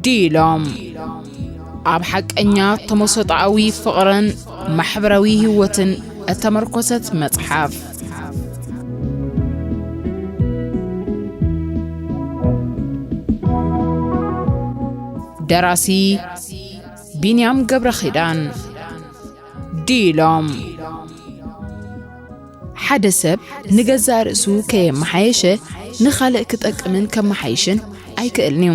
ዲሎም ኣብ ሓቀኛ ተመሰጣኣዊ ፍቕርን ማሕበራዊ ህይወትን እተመርኮሰት መጽሓፍ። ደራሲ ቢንያም ገብረ ኺዳን። ዲሎም ሓደ ሰብ ንገዛእ ርእሱ ከየመሓየሸ ንኻልእ ክጠቅምን ከመሓይሽን ኣይክእልን እዩ።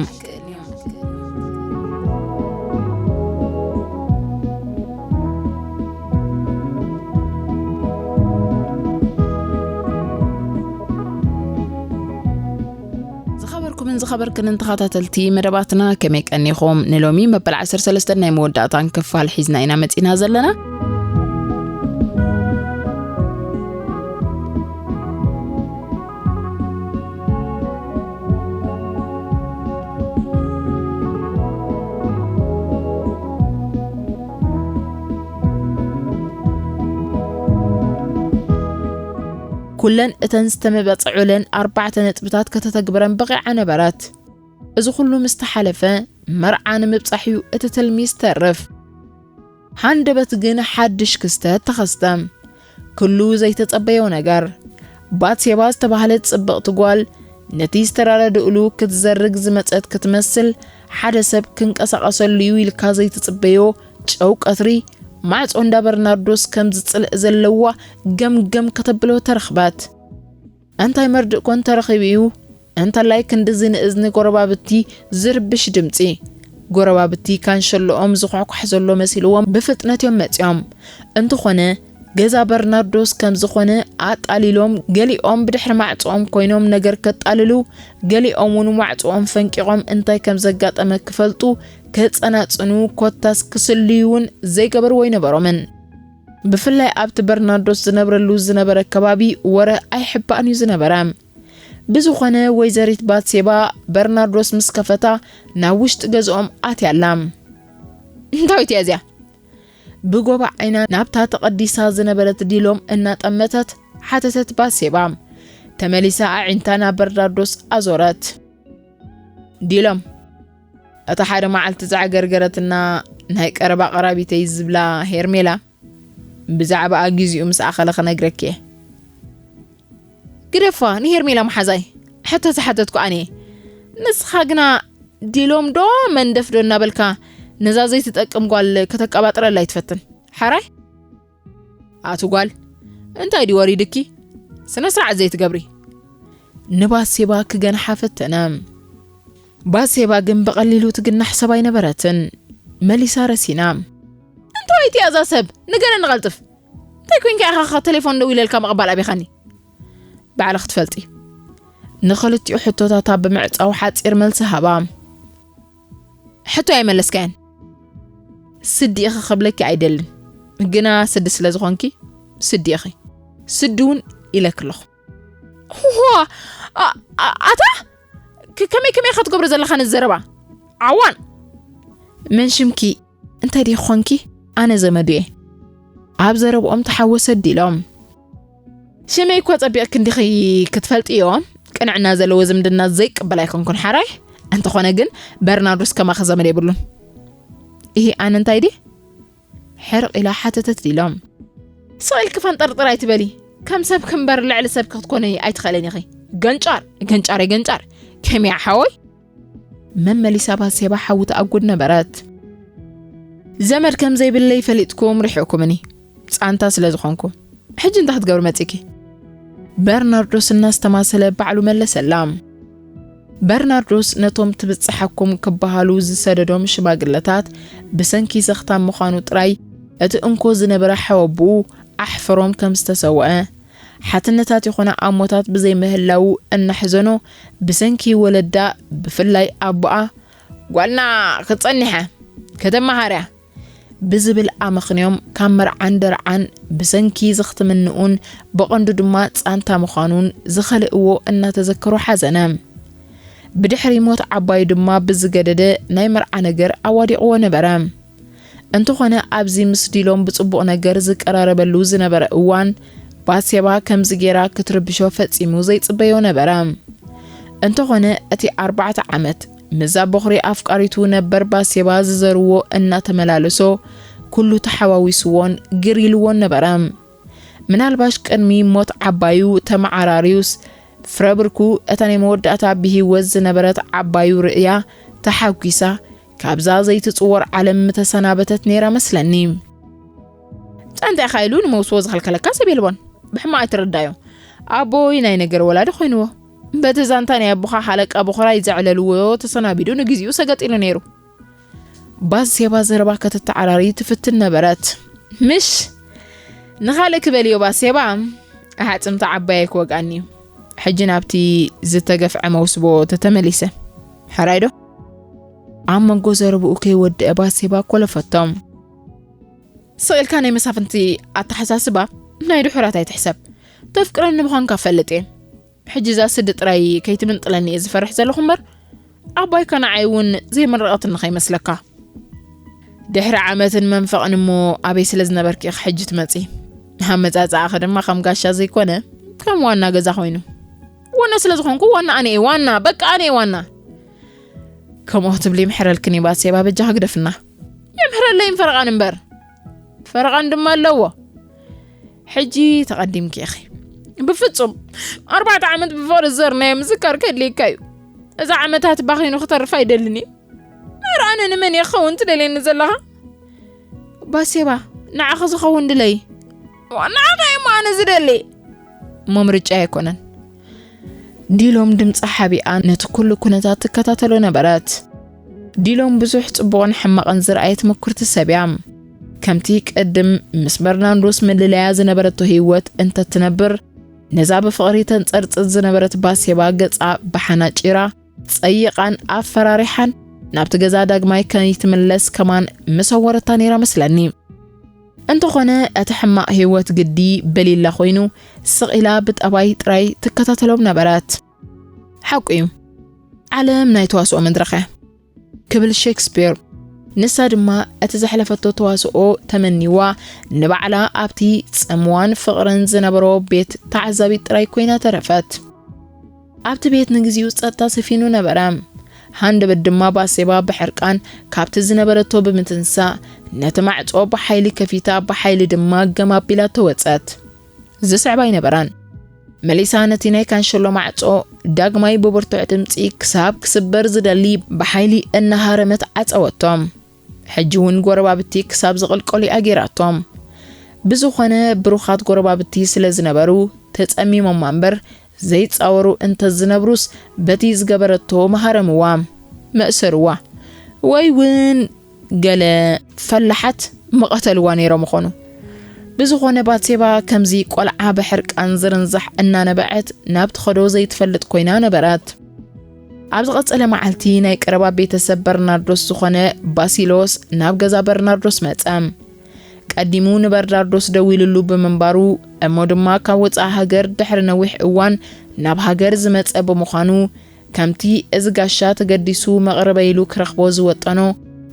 ዝኸበርኩምን ዝኸበርክንን ተኸታተልቲ መደባትና ከመይ ቀኒኹም? ንሎሚ መበል ዓሰርተ ሰለስተ ናይ መወዳእታን ክፋል ሒዝና ኢና መጺና ዘለና። ኩለን እተን ዝተመበጽዑለን ኣርባዕተ ነጥብታት ከተተግብረን በቒዓ ነበረት። እዚ ኩሉ ምስ ተሓለፈ፣ መርዓ ንምብጻሕ እዩ እቲ ትልሚ ዝተርፍ። ሃንደበት ግን ሓድሽ ክስተት ተኸስተ። ኩሉ ዘይተጸበዮ ነገር። ባትሴባ ዝተባህለት ጽብቕቲ ጓል ነቲ ዝተራረድእሉ ክትዘርግ ዝመጸት ክትመስል፣ ሓደ ሰብ ክንቀሳቐሰሉ እዩ ኢልካ ዘይትጽበዮ ጨው ቀትሪ፣ ማዕጾ እንዳ በርናርዶስ ከም ዝጽልእ ዘለዋ ገምገም ከተብሎ ተረኽበት። እንታይ መርድእ ኮን ተረኺቡ እዩ? እንተላይ ክንድዚ ንእዝኒ ጎረባብቲ ዝርብሽ ድምጺ። ጎረባብቲ ካንሸሎኦም ዝኳሕኳሕ ዘሎ መሲልዎም ብፍጥነት እዮም መጺኦም። እንተኾነ፣ ገዛ በርናርዶስ ከም ዝኾነ ኣጣሊሎም፣ ገሊኦም ብድሕሪ ማዕጾኦም ኮይኖም ነገር ከጣልሉ፣ ገሊኦም እውን ማዕጾኦም ፈንቂቖም እንታይ ከም ዘጋጠመ ክፈልጡ፣ ክጸናጽኑ፣ ኮታስ ክስልዩ እውን ዘይገበርዎ ኣይነበሮምን። ብፍላይ ኣብቲ በርናርዶስ ዝነብረሉ ዝነበረ ከባቢ ወረ ኣይሕባእን እዩ ዝነበረ። ብዝኾነ፣ ወይዘሪት ባትሴባ በርናርዶስ ምስ ከፈታ፣ ናብ ውሽጢ ገዝኦም ኣትያ ኣላ። "እንታይ እያ እዚኣ?" ብጎባ ዓይና ናብታ ተቐዲሳ ዝነበረት ዲሎም እናጠመተት ሓተተት ባትሴባ። ተመሊሳ ኣዒንታ ናብ በርናርዶስ ኣዞረት። "ዲሎም፣ እታ ሓደ መዓልቲ ዘዕገርገረትና ናይ ቀረባ ቀራቢተይ ዝብላ ሄርሜላ፣ ብዛዕባኣ ግዚኡ ምስ ኣኸለ ክነግረኪ እየ." "ግደፋ፣ ንሄርሜላ መሓዛይ ሕቶ ዝሓተትኩ ኣነ እየ። ንስኻ ግና ዲሎም ዶ መንደፍ ዶ እናበልካ ነዛ ዘይትጠቅም ጓል ከተቀባጥረላ ኣይትፈትን። ሓራይ?" "ኣቲ ጓል፣ እንታይ ድዩ ወሪድኪ? ስነ ስርዓት ዘይትገብሪ?" ንባሴባ ክገንሓ ፈተነ። ባሴባ ግን ብቐሊሉ ትግናሕ ሰብ ኣይነበረትን። መሊሳ ረሲና። "እንታይ እያ እዛ ሰብ? ንገረኒ ቀልጥፍ። እንታይ ኮይንካ ኢኻ ኸ ቴሌፎን ደዊለልካ ምቕባል ኣቢኻኒ?" "ባዕልኺ ትፈልጢ።" ንኽልቲኡ ሕቶታታ ብምዕጻው ሓጺር መልሲ ሃባ። "ሕቶ ኣይመለስካያን። ስዲ ኢኺ ክብለኪ ኣይደልን። ግና ስዲ ስለ ዝኾንኪ ስዲ ኢኺ። ስዲ እውን ኢለኪ ኣለኹ።" "ዋ፣ ኣ-፣ ኣ-፣ ኣታ፣ ክ-፣ ከመይ፣ ከመይ ኢኻ ትገብሮ ዘለኻ ነዚ ዘረባ? ዓዋን!" "መን ሽምኪ? እንታይ ዲኺ ኾንኪ? ኣነ ዘመዱ እየ።" ኣብ ዘረብኦም ተሓወሰ ዲሎም። "ሽመይ እኮ ጸቢቕኪ እንዲኺ ክትፈልጥዮ፣ ቅንዕና ዘለዎ ዝምድና ዘይቅበል ኣይኮንኩን ሓራይ። እንተኾነ ግን በርናርዶስ ከማኺ ዘመድ የብሉን።" "እሂ፣ ኣነ እንታይ ድየ?" ሕርቕ ኢላ ሓተተት ዲሎም። "ስቕ ኢልኪ ፈንጠርጥር ኣይትበሊ። ከም ሰብኪ እምበር ልዕሊ ሰብኪ ክትኮኒ ኣይትኽእልን ኢኺ። ገንጫር፣ ገንጫር፣ ገንጫር። ከመይ ሓወይ?" መመሊሳ ባሴባ ሓዊ ተኣጉድ ነበረት። "ዘመድ ከም ዘይብለይ ፈሊጥኩም ርሒቕኩምኒ፣ ጻንታ ስለ ዝኾንኩ። ሕጂ እንታይ ክትገብሪ መጺኪ?" በርናርዶስ እናስተማሰለ ባዕሉ መለሰላ። በርናርዶስ ነቶም ትብጽሓኩም ክበሃሉ ዝሰደዶም ሽማግለታት ብሰንኪ ዘኽታም ምዃኑ ጥራይ እቲ እንኮ ዝነበረ ሓወቦኡ ኣሕፈሮም ከም ዝተሰውአ፣ ሓትነታት ይኹና ኣሞታት ብዘይምህላዉ እናሕዘኖ ብሰንኪ ወለዳ ብፍላይ ኣቦኣ "ጓልና ክትጸኒሕ እያ፣ ከተመሃር እያ" ብዝብል ኣመኽንዮም ካብ መርዓን ደርዓን ብሰንኪ ዘኽትምንኡን ብቐንዱ ድማ ጻንታ ምዃኑን ዝኸልእዎ እናተዘከሩ ሓዘነ። ብድሕሪ ሞት ዓባዩ ድማ ብዝገደደ ናይ መርዓ ነገር ኣዋዲቕዎ ነበረ። እንተኾነ ኣብዚ ምስ ዲሎም ብጽቡቕ ነገር ዝቀራረበሉ ዝነበረ እዋን፣ ባሴባ ከምዚ ጌራ ክትርብሾ ፈጺሙ ዘይጽበዮ ነበረ። እንተኾነ እቲ ኣርባዕተ ዓመት ምዛ ቦኽሪ ኣፍቃሪቱ ነበር ባሴባ ዝዘርዎ እናተመላለሶ፣ ኩሉ ተሓዋዊስዎን ግር ኢልዎን ነበረ። ምናልባሽ ቅድሚ ሞት ዓባዩ ተመዓራርዩስ፣ ፍረ ብርኩ እታ ናይ መወዳእታ ብህይወት ዝነበረት ዓባዩ ርእያ ተሓጒሳ፣ ካብዛ ዘይትጽወር ዓለም ምተሰናበተት ነይራ መስለኒ። ጸንተ ኢኻ ኢሉ ንመውስቦ ዝኸልከለካ ሰብ የልቦን። ብሕማቕ ኣይትረዳዮ። ኣቦይ ናይ ነገር ወላዲ ኮይንዎ። በቲ ዛንታ ናይ ኣቦኻ ሓለቃ ቦኽራይ ዘዕለልዎ ተሰናቢዱ ንግዜኡ ሰገጥ ኢሉ ነይሩ። ባሴባ ዘረባ ከተተዓራሪ ትፍትን ነበረት። ምሽ ንኻልእ ክበልዮ ባሴባ፣ ኣሕጽምቲ ዓባይ ክወግኣኒ እዩ። ሕጂ ናብቲ ዝተገፍዐ መውስቦ ተተመሊሰ። ሕራይ ዶ? ኣብ መንጎ ዘረብኡ ከይወድአ ባሴባ ኮለፈቶም። ስቕ ኢልካ ናይ መሳፍንቲ ኣተሓሳስባ ናይ ድሑራት ኣይትሕሰብ። ተፍቅረኒ ምዃንካ ፈልጥ እየ። ሕጂ እዛ ስዲ ጥራይ ከይትምንጥለኒ እየ ዝፈርሕ ዘለኹ እምበር፣ ዓባይካ ንዓይ እውን ዘይመረቐትኒ ከይመስለካ። ድሕሪ ዓመትን መንፈቕን እሞ ኣበይ ስለ ዝነበርኪ ኢኺ ሕጂ ትመጺ? ኣመጻጽኣኺ ድማ ከም ጋሻ ዘይኮነ ከም ዋና ገዛ ኮይኑ። ዋና ስለ ዝኾንኩ ዋና ኣነ እየ ዋና፣ በቃ ኣነ እየ ዋና። ከምኡ ክትብሊ ይምሕረልክን እዩ ባሴባ፣ በጃኺ ግደፍና። ይምሕረለይን ፈረቓን እምበር። ፈረቓን ድማ ኣለዎ። ሕጂ ተቐዲምኪ ኢኺ። ብፍጹም። ኣርባዕተ ዓመት ብፍቕሪ ዝዘርናዮ ምዝካር ከድልየካ እዩ። እዛ ዓመታት ባኺኑ ክተርፍ ኣይደልን እዩ። እረ ኣነ ንመን እየ ክኸውን ትደልየኒ ዘለኻ? ባሴባ፣ ንዓኺ ዝኸውን ድለይ። ዋ፣ ንዓኻ እየ እሞ ኣነ ዝደሊ። እሞ ምርጫ ኣይኮነን። ዲሎም ድምጻ ሓቢኣ ነቲ ኩሉ ኩነታት ትከታተሎ ነበረት። ዲሎም ብዙሕ ጽቡቕን ሕማቕን ዝረኣየት ምኩርቲ ሰብ እያ። ከምቲ ቅድም ምስ በርናንዶስ ምልለያ ዝነበረቶ ህይወት እንተትነብር፣ ነዛ ብፍቕሪ ተንጸርጽር ዝነበረት ባሴባ ገጻ ብሓና ጪራ፣ ጸይቓን ኣፈራሪሓን ናብቲ ገዛ ዳግማይ ከይትምለስ ከማን ምሰወረታ ነይራ መስለኒ። እንተኾነ እቲ ሕማቕ ህይወት ግዲ በሊላ ኮይኑ፣ ስቕ ኢላ ብጠባይ ጥራይ ትከታተሎም ነበረት። ሓቁ እዩ፣ ዓለም ናይ ተዋስኦ መድረኽ እያ ክብል ሼክስፒር። ንሳ ድማ እቲ ዘሕለፈቶ ተዋስኦ ተመኒዋ፣ ንባዕላ ኣብቲ ጽምዋን ፍቕርን ዝነበሮ ቤት ተዓዛቢት ጥራይ ኮይና ተረፈት። ኣብቲ ቤት ንግዚኡ ጸጥታ ሰፊኑ ነበረ። ሃንደበት ድማ ባሴባ ብሕርቃን ካብቲ ዝነበረቶ ብምትንሳእ፣ ነቲ ማዕጾ ብሓይሊ ከፊታ፣ ብሓይሊ ድማ ገም ኣቢላ ተወጸት። ዝስዕባ ኣይነበራን። መሊሳ ነቲ ናይ ካንሸሎ ማዕጾ ዳግማይ ብብርቱዕ ድምጺ ክሳብ ክስበር ዝደሊ ብሓይሊ እናሃረመት ዓጸወቶ። ሕጂ እውን ጎረባብቲ ክሳብ ዝቕልቀሉ እያ ገይራቶም። ብዝኾነ ብሩኻት ጎረባብቲ ስለ ዝነበሩ ተጸሚሞማ እምበር ዘይጻወሩ እንተ ዝነብሩስ በቲ ዝገበረቶ ምሃረምዋ፣ መእሰርዋ፣ ወይ እውን ገለ ፈላሓት ምቐተልዋ ነይሮም ምኾኑ። ብዝኾነ ባትሴባ ከምዚ ቆልዓ ብሕርቃን ዝርንዛሕ እናነበዐት ናብ ትኸዶ ዘይትፈልጥ ኮይና ነበረት። ኣብ ዝቐጸለ መዓልቲ ናይ ቀረባ ቤተሰብ በርናርዶስ ዝኾነ ባሲሎስ ናብ ገዛ በርናርዶስ መጸ። ቀዲሙ ንበርናርዶስ ደዊሉሉ ብምንባሩ እሞ ድማ ካብ ወጻኢ ሃገር ድሕሪ ነዊሕ እዋን ናብ ሃገር ዝመጸ ብምዃኑ ከምቲ እዚ ጋሻ ተገዲሱ መቕረበ ኢሉ ክረኽቦ ዝወጠኖ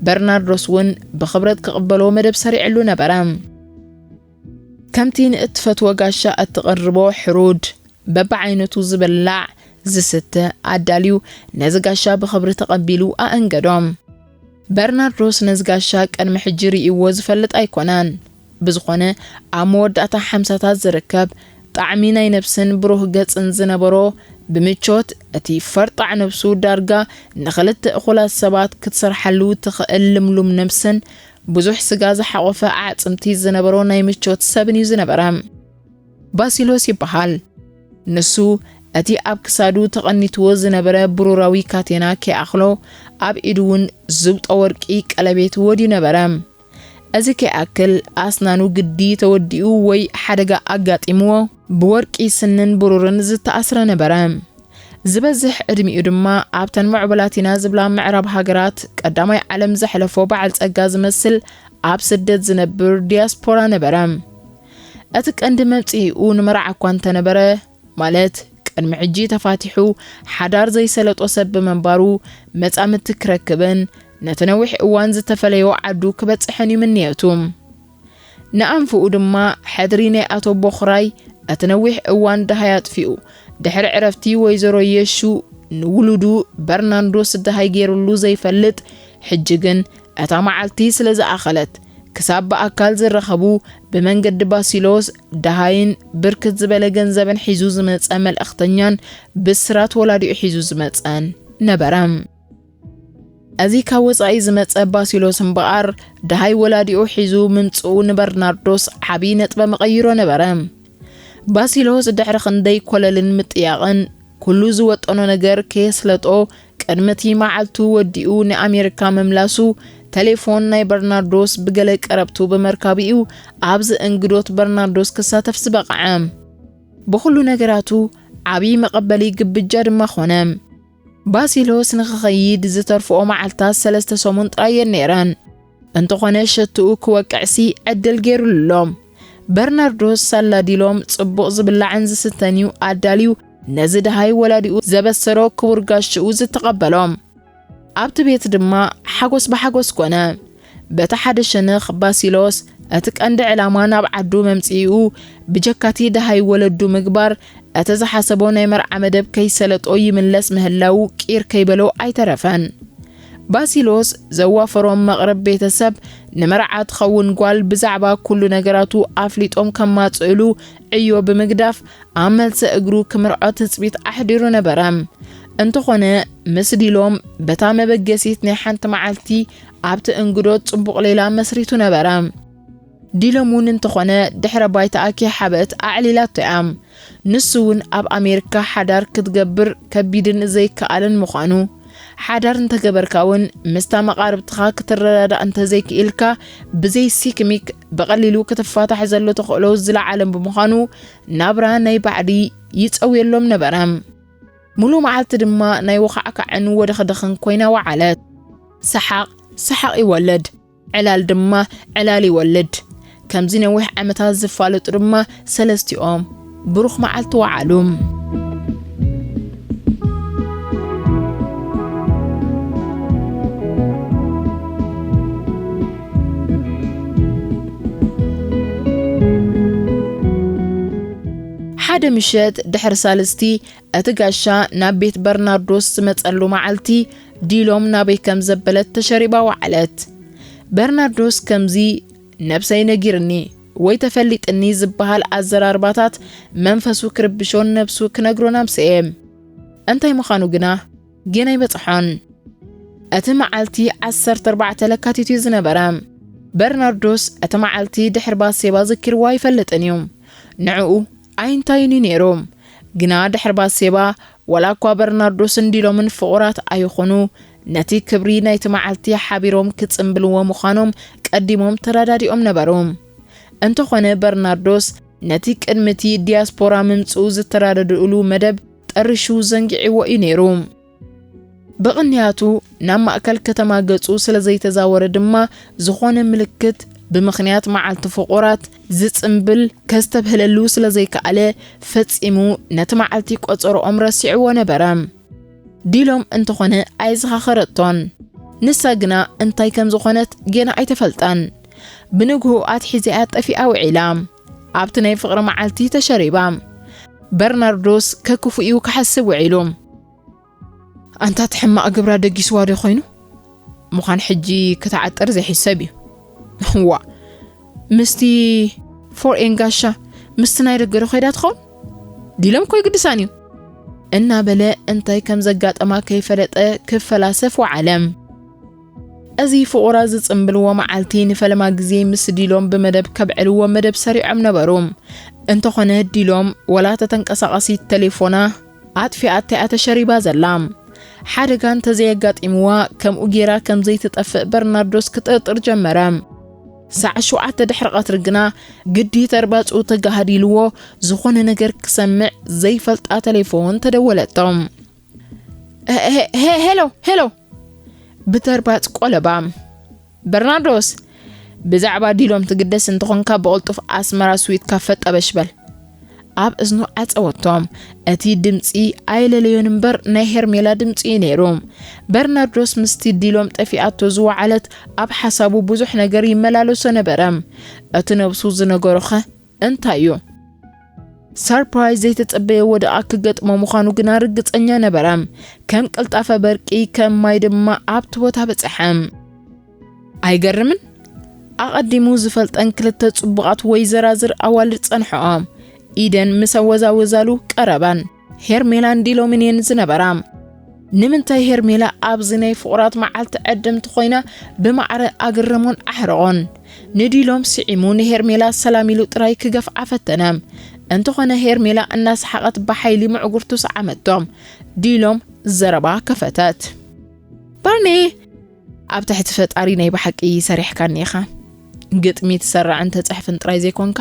በርናርዶስ እውን ብኽብረት ክቕበሎ መደብ ሰሪዕሉ ነበረ። ከምቲ ንእትፈትዎ ጋሻ እትቐርቦ ሕሩድ በብዓይነቱ ዝብላዕ ዝስተ ኣዳልዩ ነዚ ጋሻ ብኽብሪ ተቐቢሉ ኣእንገዶ። በርናርዶስ ነዚ ጋሻ ቅድሚ ሕጂ ርእይዎ ዝፈልጥ ኣይኮነን። ብዝኾነ ኣብ መወዳእታ ሓምሳታት ዝርከብ ጣዕሚ ናይ ነብስን ብሩህ ገጽን ዝነበሮ ብምቾት እቲ ፈርጣዕ ነብሱ ዳርጋ ንኽልተ እኹላት ሰባት ክትሰርሓሉ ትኽእል ልምሉም ነብስን ብዙሕ ስጋ ዝሓቖፈ ኣዕጽምቲ ዝነበሮ ናይ ምቾት ሰብን እዩ ዝነበረ። ባሲሎስ ይበሃል። ንሱ እቲ ኣብ ክሳዱ ተቐኒትዎ ዝነበረ ብሩራዊ ካቴና ከይኣኽሎ ኣብ ኢዱ እውን ዝብጦ ወርቂ ቀለቤት ወድዩ ነበረ። እዚ ከይኣክል ኣስናኑ ግዲ ተወዲኡ ወይ ሓደጋ ኣጋጢምዎ ብወርቂ ስንን ብሩርን ዝተኣስረ ነበረ። ዝበዝሕ ዕድሚኡ ድማ ኣብተን ምዕቡላት ኢና ዝብላ ምዕራብ ሃገራት ቀዳማይ ዓለም ዘሕለፎ በዓል ጸጋ ዝመስል ኣብ ስደት ዝነብር ዲያስፖራ ነበረ። እቲ ቀንዲ መምጽኢኡ ንመርዓ እኳ እንተነበረ፣ ማለት ቅድሚ ሕጂ ተፋቲሑ ሓዳር ዘይሰለጦ ሰብ ብምንባሩ መጻምድቲ ክረክብን ነቲ ነዊሕ እዋን ዝተፈለዮ ዓዱ ክበጽሕን እዩ ምንየቱ። ንኣንፍኡ ድማ ሕድሪ ናይ ኣቶ ቦኽራይ እቲ ነዊሕ እዋን ደሃይ ኣጥፊኡ፣ ድሕሪ ዕረፍቲ ወይዘሮ የሹ ንውሉዱ በርናርዶስ ደሃይ ገይሩሉ ዘይፈልጥ፣ ሕጂ ግን እታ መዓልቲ ስለ ዝኣኸለት፣ ክሳብ ብኣካል ዝረኸቡ፣ ብመንገዲ ባሲሎስ ደሃይን ብርክት ዝበለ ገንዘብን ሒዙ ዝመጸ መልእኽተኛን ብስራት ወላዲኡ ሒዙ ዝመጸን ነበረ። እዚ ካብ ወጻኢ ዝመጸ ባሲሎስ እምበኣር፣ ደሃይ ወላዲኡ ሒዙ ምምጽኡ ንበርናርዶስ ዓቢ ነጥበ መቐይሮ ነበረ። ባሲሎስ ድሕሪ ክንደይ ኮለልን ምጥያቕን፣ ኩሉ ዝወጠኖ ነገር ከየስለጦ፣ ቅድሚ እቲ መዓልቱ ወዲኡ ንኣሜሪካ ምምላሱ፣ ተሌፎን ናይ በርናርዶስ ብገለ ቀረብቱ ብምርካብ'ዩ ኣብዚ እንግዶት በርናርዶስ ክሳተፍ ዝበቕዐ። ብኹሉ ነገራቱ ዓቢ መቐበሊ ግብጃ ድማ ኾነ። ባሲሎስ ንኽኸይድ ዝተርፍኦ መዓልታት ሰለስተ ሰሙን ጥራይ እየን ነይረን። እንተኾነ ሸትኡ ክወቅዕሲ ዕድል ገይሩሉ ኣሎ። በርናርዶስ ሳላ ዲሎም ጽቡቕ ዝብላዕን ዝስተን'ዩ ኣዳልዩ፣ ነዚ ደሃይ ወላዲኡ ዘበሰሮ ክቡር ጋሽኡ ዝተቐበሎ። ኣብቲ ቤት ድማ ሓጎስ ብሓጎስ ኮነ። በቲ ሓደ ሸነኽ ባሲሎስ እቲ ቀንዲ ዕላማ ናብ ዓዱ መምጽኢኡ ብጀካቲ ደሃይ ወለዱ ምግባር፣ እቲ ዝሓሰቦ ናይ መርዓ መደብ ከይሰለጦ ይምለስ ምህላዉ ቂር ከይበሎ ኣይተረፈን። ባሲሎስ ዘዋፈሮም መቕርብ ቤተሰብ ንመርዓ ትኸውን ጓል ብዛዕባ ኩሉ ነገራቱ ኣፍሊጦም ከማጽእሉ ዕዮ ብምግዳፍ ኣብ መልሰ እግሩ ክምርዖ ትጽቢት ኣሕዲሩ ነበረ። እንተኾነ ምስ ዲሎም በታ መበገሲት ናይ ሓንቲ መዓልቲ ኣብቲ እንግዶ ጽቡቕ ሌላ መስሪቱ ነበረ። ዲሎም እውን እንተኾነ ድሕረ ባይታኣ ከይሓበአት ኣዕሊላቶ እያ። ንሱ እውን ኣብ ኣሜሪካ ሓዳር ክትገብር ከቢድን ዘይከኣልን ምዃኑ፣ ሓዳር እንተገበርካ እውን ምስታ መቓርብትኻ ክትረዳዳእ እንተዘይክኢልካ ብዘይ ሲክሚክ ብቐሊሉ ክትፋታሕ ዘሎ ተኽእሎ ዝለዓለ ብምዃኑ ናብራ ናይ ባዕዲ ይጸውየሎም ነበረ። ሙሉ መዓልቲ ድማ ናይ ወኻዕካዕን ወደኽደኽን ኮይና ወዓለት። ሰሓቕ ሰሓቕ ይወልድ፣ ዕላል ድማ ዕላል ይወልድ። ከምዚ ነዊሕ ዓመታት ዝፋለጡ ድማ ሰለስቲኦም ብሩኽ መዓልቲ ወዓሉ። ሓደ ምሸት ድሕሪ ሳልስቲ እቲ ጋሻ ናብ ቤት በርናርዶስ ዝመጸሉ መዓልቲ ዲሎም ናበይ ከም ዘበለት ተሸሪባ ወዓለት። በርናርዶስ ከምዚ ነብሰይ ነጊርኒ ወይ ተፈሊጥኒ ዝበሃል ኣዘራርባታት መንፈሱ ክርብሾን ነብሱ ክነግሮን ኣምስኤ። እንታይ ምዃኑ ግና ገና ኣይበጽሖን። እቲ መዓልቲ ዓሰርተ ኣርባዕተ ለካቲት እዩ ዝነበረ። በርናርዶስ እቲ መዓልቲ ድሕሪ ባሴባ ዘኪርዎ ኣይፈልጥን እዩ። ንዕኡ ኣይንታይን እዩ ነይሩ። ግና ድሕሪ ባሴባ፣ ዋላ እኳ በርናርዶስን ዲሎምን ፍቑራት ኣይኹኑ፣ ነቲ ክብሪ ናይቲ መዓልቲ ሓቢሮም ክጽምብልዎ ምዃኖም ቀዲሞም ተረዳዲኦም ነበሩ። እንተኾነ በርናርዶስ ነቲ ቅድሚ እቲ ዲያስፖራ ምምጽኡ ዝተራደድእሉ መደብ ጠሪሹ ዘንጊዕዎ እዩ ነይሩ። ብቕንያቱ ናብ ማእከል ከተማ ገጹ ስለ ዘይተዛወረ ድማ ዝኾነ ምልክት ብምኽንያት መዓልቲ ፍቑራት ዝጽምብል ከስተብህለሉ ስለ ዘይከኣለ ፈጺሙ ነቲ መዓልቲ ቆጸሮኦም ረሲዕዎ ነበረ። ዲሎም እንተኾነ ኣይዘኻኸረቶን። ንሳ ግና እንታይ ከም ዝኾነት ገና ኣይተፈልጠን። ብንግሆ ኣትሒዛያ ጠፊኣ ውዒላ። ኣብቲ ናይ ፍቕሪ መዓልቲ ተሸሪባ። በርናርዶስ ከክፉ እዩ ክሓስብ ውዒሉ። ኣንታ እቲ ሕማቕ ግብራ ደጊስዋ ዶ ኮይኑ? ምዃን ሕጂ ክትዓጥር ዘይሕሰብ እዩ። ዋ፣ ምስቲ ፎርኤን ጋሻ ምስቲ ናይ ደገ ዶ ከይዳ ትኸውን? ዲሎም እኮ ይግድሳን እዩ። እናበለ እንታይ ከም ዘጋጠማ ከይፈለጠ ክፈላሰፍ ወዓለ። እዚ ፍቑራት ዝጽምብልዎ መዓልቲ ንፈለማ ግዜ ምስ ዲሎም ብመደብ ከብዕልዎ መደብ ሰሪዖም ነበሩ። እንተኾነ ዲሎም ወላ ተተንቀሳቓሲት ተሌፎና ኣጥፊኣታ እያ ተሸሪባ ዘላ። ሓደጋ እንተዘየጋጢምዋ ከምኡ ጌራ ከም ዘይትጠፍእ በርናርዶስ ክጥርጥር ጀመረ። ሳዕ ሸውዓተ ድሕሪ ቀትሪ ግና ግዲ ተርባጹ ተጋሃዲልዎ ዝኾነ ነገር ክሰምዕ ዘይፈልጣ ተሌፎን ተደወለቶ። "ሄ-፣ ሄ-፣ ሄ-፣ ሄሎ፣ ሄሎ!" ብተርባጽ ቆለባ። "በርናርዶስ፣ ብዛዕባ ዲሎም ትግደስ እንተኾንካ ብቕልጡፍ ኣስመራ ስዊት ካፈ ጠበሽ በል!" ኣብ እዝኑ ዓጸወቶ። እቲ ድምጺ ኣይለለዮን እምበር ናይ ሄርሜላ ድምጺ እዩ ነይሩ። በርናርዶስ ምስቲ ዲሎም ጠፊኣቶ ዝወዓለት ኣብ ሓሳቡ ብዙሕ ነገር ይመላለሶ ነበረ። እቲ ነብሱ ዝነገሮኸ እንታይ እዩ? ሰርፕራይዝ ዘይተጸበየ ወደኣ ክገጥሞ ምዃኑ ግና ርግጸኛ ነበረ። ከም ቅልጣፈ በርቂ፣ ከም ማይ ድማ ኣብቲ ቦታ በጽሐ። ኣይገርምን? ኣቐዲሙ ዝፈልጠን ክልተ ጽቡቓት ወይዘራዝር ኣዋልድ ጸንሖኦ። ኢደን ምስ ኣወዛወዛሉ ቀረባን። ሄርሜላን ዲሎምን እየን ዝነበራ። ንምንታይ ሄርሜላ ኣብዚ ናይ ፍቑራት መዓልቲ ዕድምቲ ኮይና ብማዕረ ኣግረሞን ኣሕረቖን? ንዲሎም ስዒሙ ንሄርሜላ ሰላም ኢሉ ጥራይ ክገፍዓ ፈተነ። እንተኾነ ሄርሜላ እናሰሓቐት ብሓይሊ ምዕጉርቱ ሰዓመቶ። ዲሎም ዘረባ ከፈተት። ባርኔ፣ ኣብ ትሕቲ ፈጣሪ ናይ ብሓቂ ሰሪሕካኒ ኢኻ። ግጥሚ ትሰርዕን ተጽሕፍን ጥራይ ዘይኮንካ፣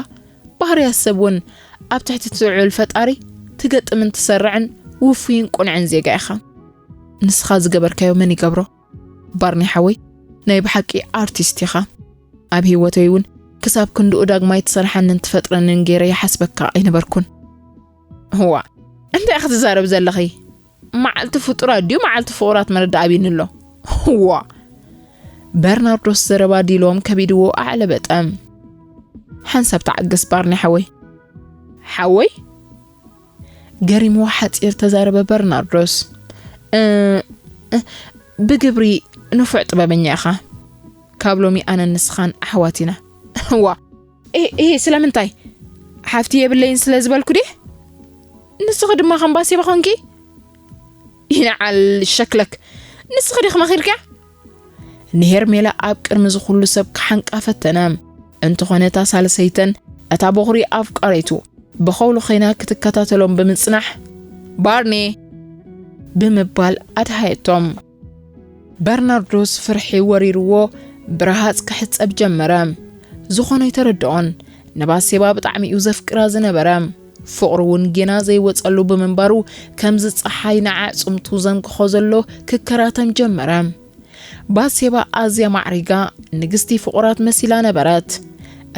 ባህርያት ሰብ እውን ኣብ ትሕቲ ትውዕል ፈጣሪ ትገጥምን ትሰርዕን ውፉይን ቁንዕን ዜጋ ኢኻ። ንስኻ ዝገበርካዮ መን ይገብሮ? ባርኒ ሓወይ፣ ናይ ብሓቂ ኣርቲስት ኢኻ። ኣብ ህይወተይ እውን ክሳብ ክንድኡ ዳግማይ ትሰርሓንን ትፈጥረንን ገይረ ይሓስበካ ኣይነበርኩን። እዋ፣ እንታይ ኢኺ ትዛረቢ ዘለኺ? መዓልቲ ፍጡራት ድዩ መዓልቲ ፍቑራት መረዳእ ኣብዩኒ ኣሎ። እዋ። በርናርዶስ ዘረባ ዲሎም ከቢድዎ ኣዕለበጠ። ሓንሳብ ተዓገስ ባርኒ ሓወይ። ሓወይ? ገሪምዎ ሓጺር ተዛረበ በርናርዶስ። እ፣ እ፣ ብግብሪ ንፉዕ ጥበበኛ ኢኻ። ካብ ሎሚ ኣነን ንስኻን ኣሕዋት ኢና። እዋ። እ፣ እ፣ ስለምንታይ? ሓፍቲ የብለይን ስለ ዝበልኩ ድየ? ንስኺ ድማ ከም ባሴባ ኾንኪ? ይንዓል ሸክለክ። ንስኺ ዲኺ መኺርክያ? ንሄርሜላ ኣብ ቅድሚ ዝኹሉ ሰብ ክሓንቃ ፈተነ። እንተኾነ እታ ሳልሰይተን፣ እታ በኹሪ ኣፍቃሪቱ፣ ብኸውሊ ኾይና ክትከታተሎም ብምጽናሕ፣ "ባርኔ!" ብምባል ኣድሃየቶም። በርናርዶስ ፍርሒ ወሪርዎ ብረሃጽ ክሕጸብ ጀመረ። ዝኾነ ኣይተረድኦን። ንባሴባ ብጣዕሚ እዩ ዘፍቅራ ዝነበረ። ፍቕሩ እውን ጌና ዘይወጸሉ ብምንባሩ፣ ከምዚ ጸሓይ ንኣዕጽምቱ ዘንክኾ ዘሎ ክከራተም ጀመረ። ባሴባ ኣዝያ ማዕሪጋ ንግስቲ ፍቑራት መሲላ ነበረት።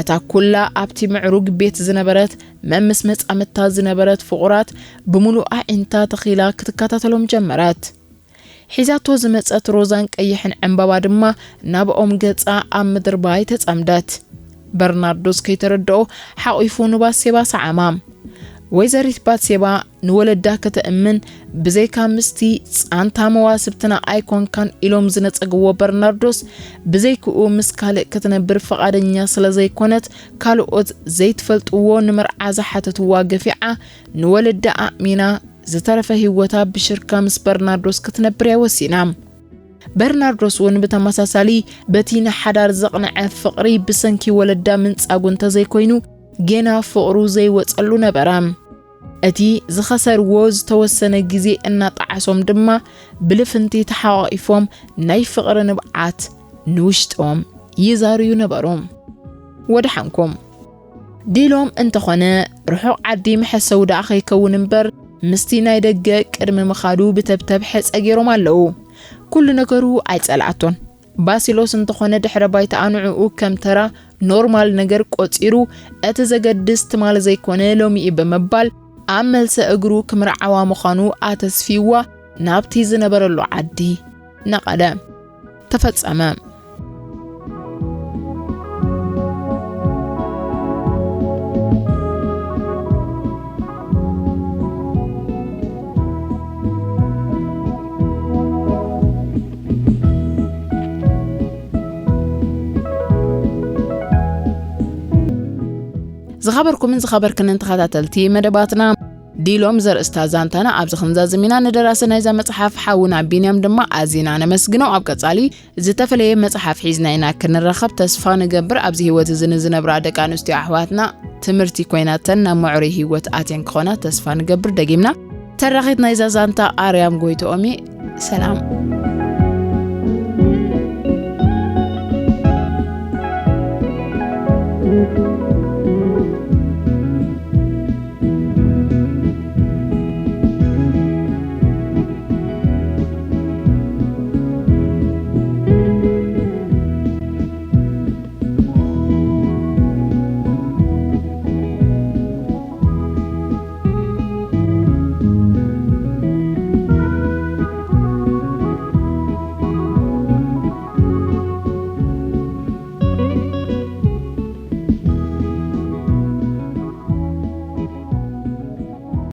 እታ ኩላ ኣብቲ ምዕሩግ ቤት ዝነበረት፣ መምስ መጻምድታ ዝነበረት ፍቑራት ብምሉእ ኣዒንታ ተኺላ ክትከታተሎም ጀመረት። ሒዛቶ ዝመጸት ሮዛን ቀይሕን ዕምባባ ድማ ናብኦም ገጻ ኣብ ምድርባይ ተጸምደት። በርናርዶስ ከይተረድኦ ሓቒፉ ንባሴባ ሰዓማ። ወይዘሪት ባሴባ ንወለዳ ከተእምን፣ ብዘይካ ምስቲ ጻንታ መዋስብትና ኣይኮንካን ኢሎም ዝነጸግዎ በርናርዶስ፣ ብዘይክኡ ምስ ካልእ ክትነብር ፍቓደኛ ስለ ዘይኮነት፣ ካልኦት ዘይትፈልጥዎ ንመርዓ ዝሓተትዋ ገፊዓ ንወለዳ ኣእሚና ዝተረፈ ህይወታ ብሽርካ ምስ በርናርዶስ ክትነብር እያ ወሲና። በርናርዶስ እውን ብተመሳሳሊ በቲ ንሓዳር ዘቕንዐ ፍቕሪ ብሰንኪ ወለዳ ምንጻጉ እንተዘይኮይኑ፣ ጌና ፍቕሩ ዘይወጸሉ ነበረ። እቲ ዝኸሰርዎ ዝተወሰነ ግዜ እናጠዓሶም ድማ ብልፍንቲ ተሓቋቒፎም ናይ ፍቕሪ ንብዓት ንውሽጦም ይዛርዩ ነበሩ። ወደሓንኩም። ዲሎም እንተኾነ ርሑቕ ዓዲ መሐሰዊ ደኣ ከይከውን እምበር፣ ምስቲ ናይ ደገ ቅድሚ ምኻዱ ብተብተብ ሕጸ ገይሮም ኣለዉ። ኩሉ ነገሩ ኣይጸልኣቶን። ባሲሎስ እንተኾነ ድሕረ ባይታኣ ንዕኡ ከም ተራ ኖርማል ነገር ቆጺሩ፣ እቲ ዘገድስ ትማል ዘይኮነ ሎሚ እዩ ብምባል፣ ኣብ መልሰ እግሩ ክምርዓዋ ምዃኑ ኣተስፊዋ ናብቲ ዝነበረሉ ዓዲ ነቐለ። ተፈጸመ። ዝኸበርኩምን ዝኸበርክንን ተኸታተልቲ መደባትና፣ ዲሎም ዘርእስታ ዛንታና ኣብዚ ክንዛዝም ኢና። ንደራሲ ናይዛ መጽሓፍ ሓውና ቢንያም ድማ ኣዚና ነመስግኖ። ኣብ ቀጻሊ ዝተፈለየ መጽሓፍ ሒዝና ኢና ክንራኸብ ተስፋ ንገብር። ኣብዚ ህይወት እዚ ንዝነብራ ደቂ ኣንስትዮ ኣሕዋትና ትምህርቲ ኮይናተን ናብ ምዕሩይ ህይወት ኣትየን ክኾና ተስፋ ንገብር። ደጊምና ተራኺት ናይዛ ዛንታ ኣርያም ጎይትኦም እየ። ሰላም።